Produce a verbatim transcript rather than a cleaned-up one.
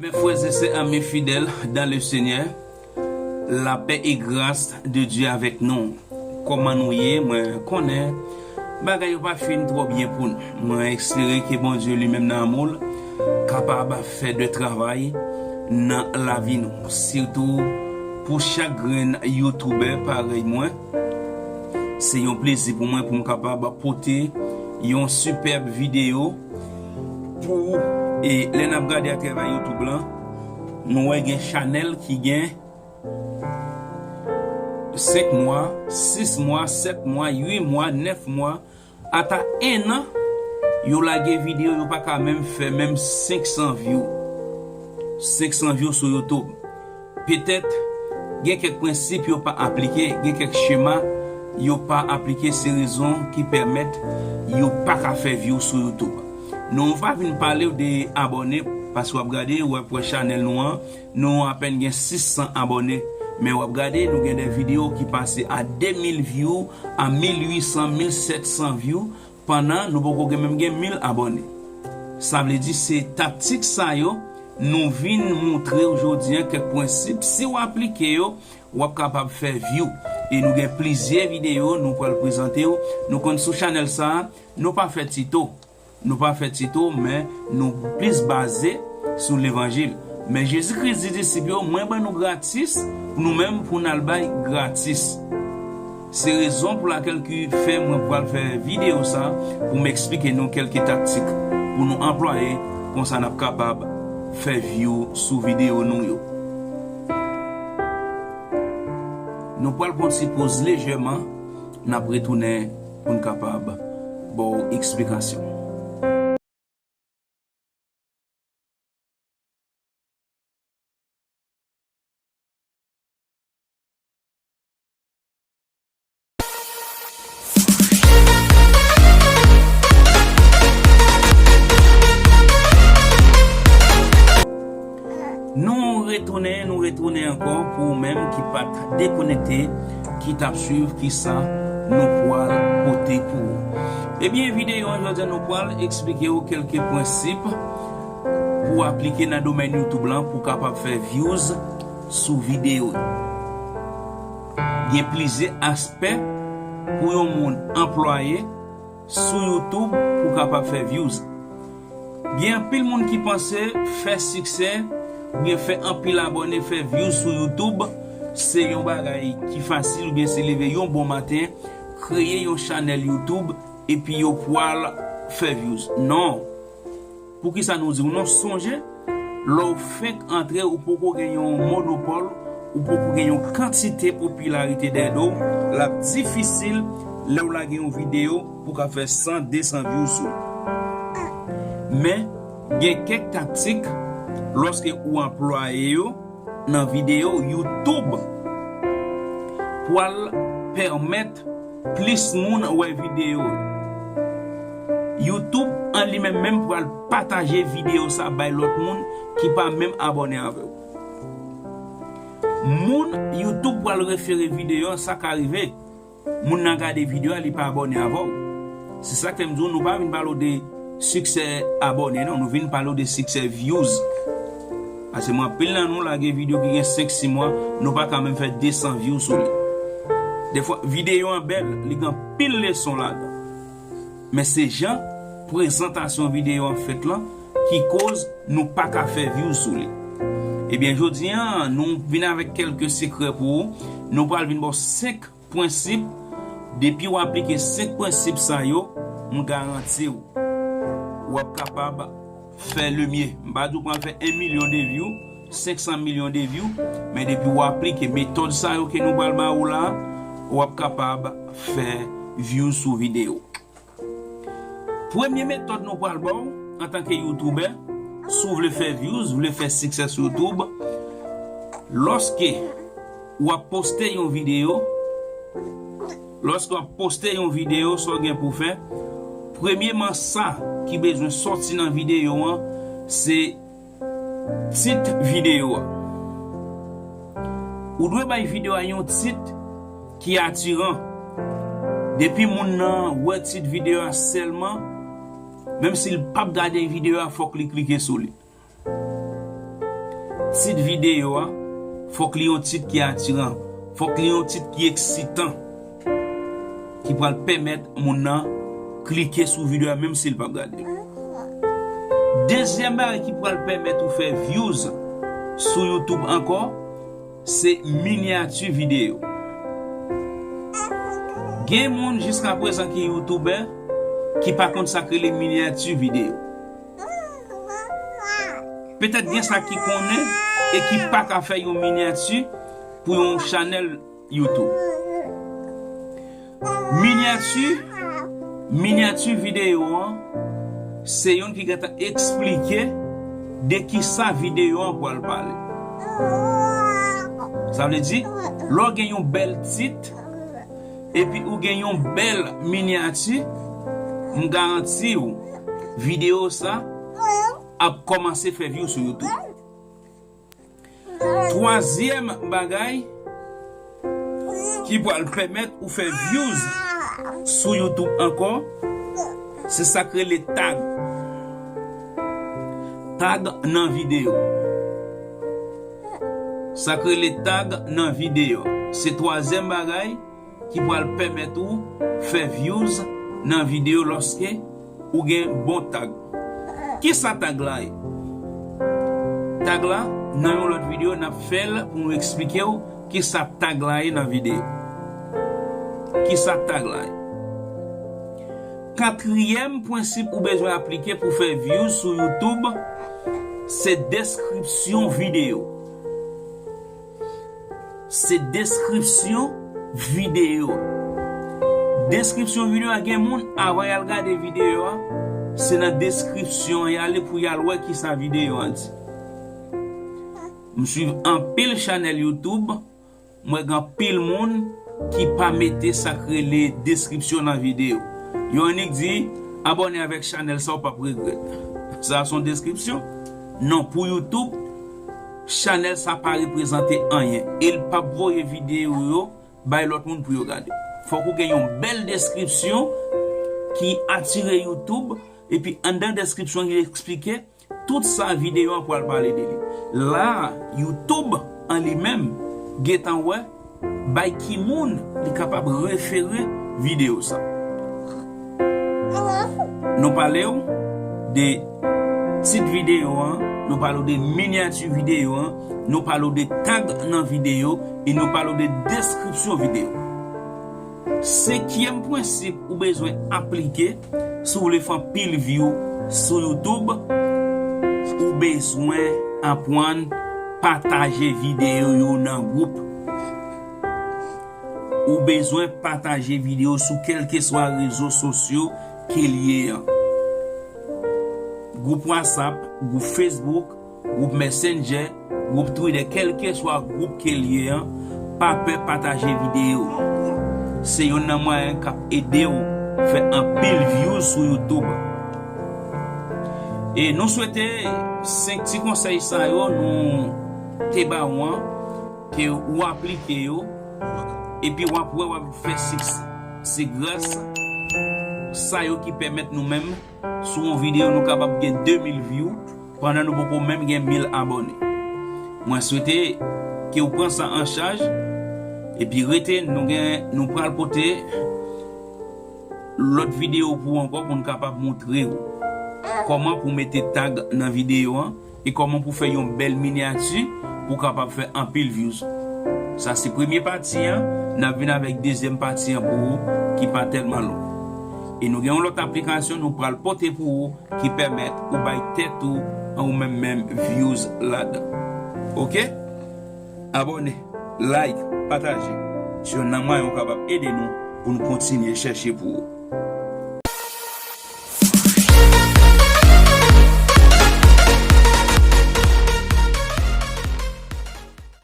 Mes frères et sœurs, amis fidèles dans le Seigneur, la paix et grâce de Dieu avec nous. Kòman nou ye? Mwen konnen bagay yo pa fin twò byen pou nou. Mwen espere ke Bondye li menm nan amou l kapab fè de travay nan lavi nou. Sitou pou chak grenn youtubè parèy mwen. Se yon plezi pou mwen pou m kapab pote yon sipèb videyo pou ou. E lè n ap gade atravè YouTube lan, nou wè gen chanèl ki gen senk mwa, sis mwa, sèt mwa, uit mwa, nèf mwa, ata en an, yo lage videyo, yo pa ka menm fè menm senk san view. Senk san view sou YouTube. Petèt, gen kèk prensip yo pa aplike, gen kèk chema yo pa aplike, se rezon ki pèmèt yo pa ka fè view sou YouTube. Non, m pa vin pale w de abòne, paske w ap gade, w ap wè chanèl nou an, nou apèn gen sis san abòne. Men w ap gade, nou gen de videyo ki pase a de mil view, a mil uit san, mil sèt san view, pandan nou poko gen menm gen mil abòne. Sa vle di se taktik sa yo nou vin montre w jodi an, kèk prensip, si w aplike yo, w ap kapab fè view. E nou gen plizyè videyo nou pral prezante w. Nou konn sou chanèl sa, nou pa fè tito. Nou pa fè tito, men nou plis baze sou levanjil. Men Jezi Kris di disip yo, mwen ban nou gratis, pou nou menm pou n al bay gratis. Se rezon pou lakèl ki fè mwen pral fè videyo sa, pou m eksplike nou kèlke taktik pou nou anplwaye, konsa n ap kapab fè view sou videyo nou yo. Nou pral pran ti poz lejèman, n ap retounen pou n kapab ba w eksplikasyon. Nou retounen, nou retounen ankò pou ou menm ki pa t dekonekte, ki t ap swiv kisa nou pral pote pou ou. Ebyen, videyo an jodi a nou pral eksplike w kèlke prensip pou w aplike nan domèn YouTube lan pou w kapab fè views sou videyo yo. Gen plizyè aspè pou yon moun anplwaye sou YouTube pou w kapab fè views. Gen anpil moun ki panse fè siksè oubyen fè anpil abòne, fè views sou YouTube, se yon bagay ki fasil oubyen se leve yon bon maten, kreye yon chanèl YouTube, epi yo pral fè views. Non. Poukisa nou di w non? Sonje, lè w fenk antre, ou poko gen yon monopòl, ou poko gen yon kantite popilarite dèyè do w, l ap difisil lè w lage yon videyo pou w ka fè san, de san view sou li. Men, gen kèk taktik, lòske ou anplwaye yo, nan videyo YouTube pral pèmèt plis moun wè videyo yo. YouTube an li menm menm pral pataje videyo sa bay lòt moun ki pa menm abòne avè w. Moun YouTube pral refere videyo an, sa ka rive. Moun nan gade videyo a, li pa abòne avè w. Se sa k fè m di w, nou pa vin pale w de siksè abòne, non. Nou vin pale w de siksè views. Paske mwen, anpil nan nou lage videyo ki gen senk, sis mwa, nou pa ka menm fè de san view sou li. Defwa, videyo an bèl, li gen anpil leson ladan. Men se jan prezantasyon videyo an fèt lan ki koz nou pa ka fè view sou li. Ebyen, jodi an, nou vin avèk kèlke sekrè pou ou. Nou pral vin ba w senk prensip, depi w aplike senk prensip sa yo, m garanti w, w ap kapab fè lemye. M pa di w pral fè en milyon de view, senk san milyon de view, men depi w aplike metòd sa yo ke nou pral ba ou la, w ap kapab fè view sou videyo. Premye metòd nou pral ba w antanke youtubè, si w vle fè views, vle fè siksè sou YouTube, lòske w ap poste yon videyo, lòske w ap poste yon videyo, sa w gen pou w fè, premyeman sa ki bezwen sòti nan videyo an, se tit videyo a. Ou dwe bay videyo a yon tit ki atiran. Depi moun nan wè tit videyo a sèlman, menm si l p ap gade videyo a, fòk li klike sou li. tit videyo a, fòk li yon tit ki atiran, fòk li yon tit ki eksitan, ki pral pèmèt moun nan klike sou videyo a menm si l p ap gade l. Dezyèm bagay ki pral pèmèt ou fè views sou YouTube ankò, se minyati videyo. Gen moun jiska prezan ki youtubè ki pa konn sa k rele minyati videyo. Petèt gen sa ki konnen e ki pa ka fè yon minyati pou yon chanèl YouTube. Minyati, minyati videyo an, se youn ki gentan eksplike de kisa videyo an pral pale. Sa vle di, lè w gen yon bèl tit, epi ou gen yon bèl minyati, m garanti w, videyo sa ap kòmanse fè view sou YouTube. Twazyèm bagay ki pral pèmèt ou fè views sou YouTube ankò, se sa k rele tag. Tag nan videyo. Sa k rele tag nan videyo. Se twazyèm bagay ki pral pèmèt ou fè views nan videyo lòske ou gen bon tag. Kisa tag la ye? Tag la, nan yon lòt videyo, n ap fè l pou nou eksplike w kisa tag la ye nan videyo. Kisa tag la ye? Katriyèm prensip ou bezwen aplike pou fè views sou YouTube, se deskripsyon videyo. Se deskripsyon videyo. Deskripsyon videyo a, gen moun, avan y al gade videyo a, se nan deskripsyon an y ale pou y al wè kisa videyo a di. M swiv anpil chanèl YouTube, m wè gen anpil moun ki pa mete sa k rele deskripsyon nan videyo. Yo annik di, abòne avèk chanèl sa, w p ap regrèt. Sa a se yon deskripsyon? Non, pou YouTube, chanèl sa pa reprezante anyen e l p ap voye videyo yo bay lòt moun pou yo gade. Fòk ou gen yon bèl deskripsyon ki atire YouTube, epi anndan deskripsyon ki eksplike tout sa videyo an pral pale de li. La a, YouTube an li menm gentan wè bay ki moun li kapab refere videyo sa. Nou pale w de tit videyo an, nou pale w de minyati videyo an, nou pale w de tag nan videyo, e nou pale w de deskripsyon videyo. Senkyèm prensip ou bezwen aplike si w vle fè anpil view sou YouTube, ou bezwen aprann pataje videyo yo nan gwoup. Ou bezwen pataje videyo sou kèlkeswa rezo sosyo ke l ye an. Gwoup WhatsApp, gwoup Facebook, gwoup Messenger, gwoup Twitter, kèlkeswa gwoup ke l ye an, pa pè pataje videyo. Se youn nan mwayen k ap ede w fè anpil views sou YouTube. E nou swete senk ti konsèy sa yo nou te ba w an, ke ou aplike yo, epi w ap wè w ap fè siksè. Se gras sa yo ki pèmèt nou menm, sou yon videyo, nou kapab gen de mil view, pandan nou poko menm gen mil abòne. Mwen swete ke w pran sa an chaj, epi rete, nou gen, nou pral pote lòt videyo pou ou ankò, pou n kapab montre w kòman pou mete tag nan videyo an e kòman pou fè yon bèl minyati pou w kapab fè anpil views. Sa se premye pati an, n ap vin avèk dezyèm pati an pou ou ki pa tèlman long. E nou gen yon lòt aplikasyon nou pral pote pou ou ki pèmèt ou bay tèt ou an ou menm menm views ladan. Oke? Abòne, like, pataje. Se youn nan mwayen ou kapab ede nou pou nou kontinye chèche pou ou.